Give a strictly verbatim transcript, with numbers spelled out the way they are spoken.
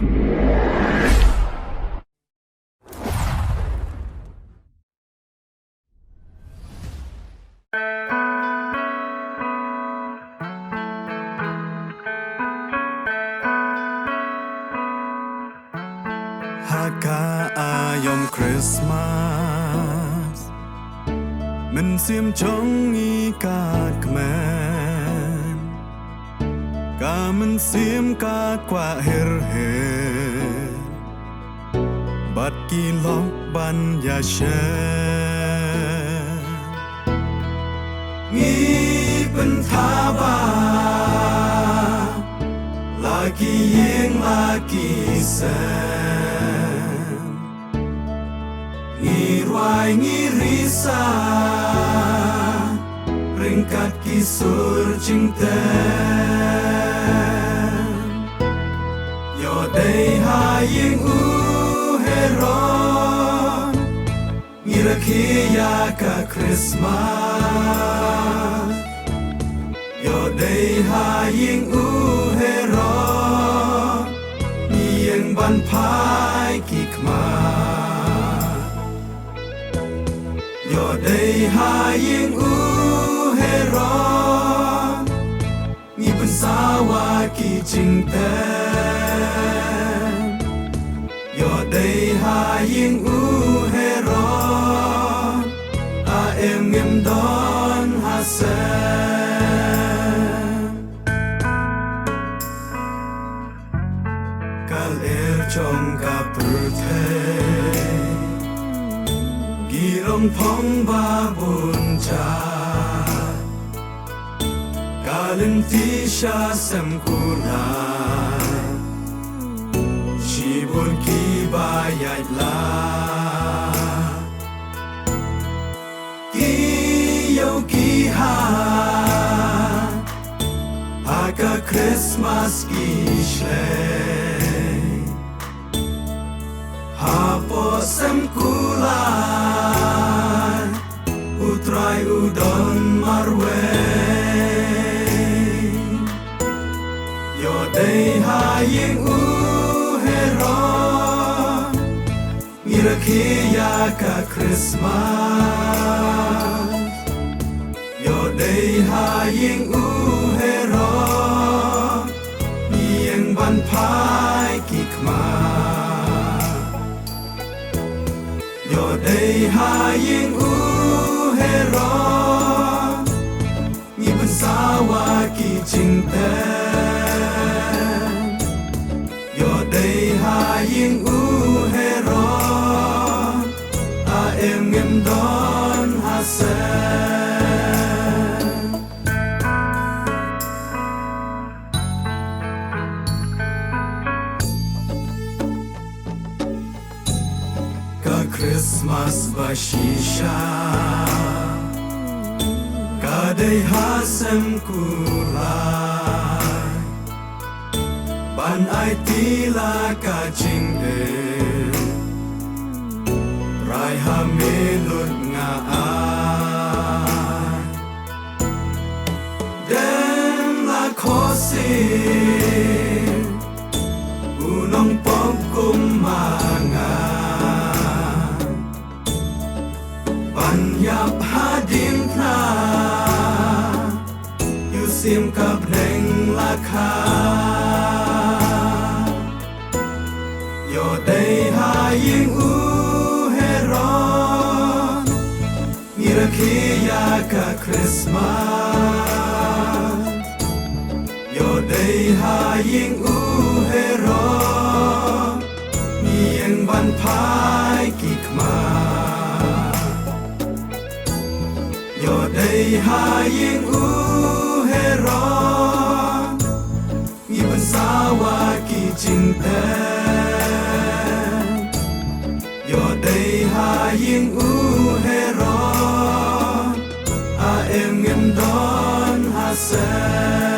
Ha ka aïom Christmas, mynsiem jong ngi ka kmen, ka mynsiem ka kwah hir hir, bad ki lok ban ïashem. Ngi pynthaba la ki ïing la ki sem, ngi rwai ngi risa ryngkat ki sur jingtem. Ïoh dei ha ïing u Herod ngi rakhe ïa ka Christmas. Ïoh dei ha ïing u Herod ngi ïeng ban phai ki khmat. Ïoh dei ha ïing u Herod ngi pynsawa ki jingtem. Ïoh dei ha ïing u Herod, a em ngim don ha sem. Ka lyer jong ka pyrthei, ki rong phong ba bun jait, ka lynti sha sem kulai, shibun kiba ïaid lad. Ki ïew ki ha, ha ka Christmas ki shlei. Hapoh sem kulai, U Trai u don marwei. Ïoh dei ha ïing u Herod ngi rakhe ïa ka Christmas. Ïoh dei ha ïing u Herod ngi ïeng ban phai ki khmat. Ïoh dei ha ïing u Herod ngi pynsawa ki jingtem. Ïoh dei ha ïing u Herod, a em ngim don ha sem. Ka Christmas ba shisha ka dei ha sem kulai, ban aiti la ka jingim, rai ha me lut nga ai. Dem la khohsiew u nongpop kum ma nga, ban ïap ha diengphna ïa u siem ka bneng la kha. Ïoh dei ha ïing u Herod ngi rakhe ïa ka Christmas. Ïoh dei ha ïing u Herod ngi ïeng ban phai ki khmat. Ïoh dei ha ïing u Herod ngi pynsawa ki jingtem. Ïoh dei ha ïing u Herod, a em ngim don ha sem.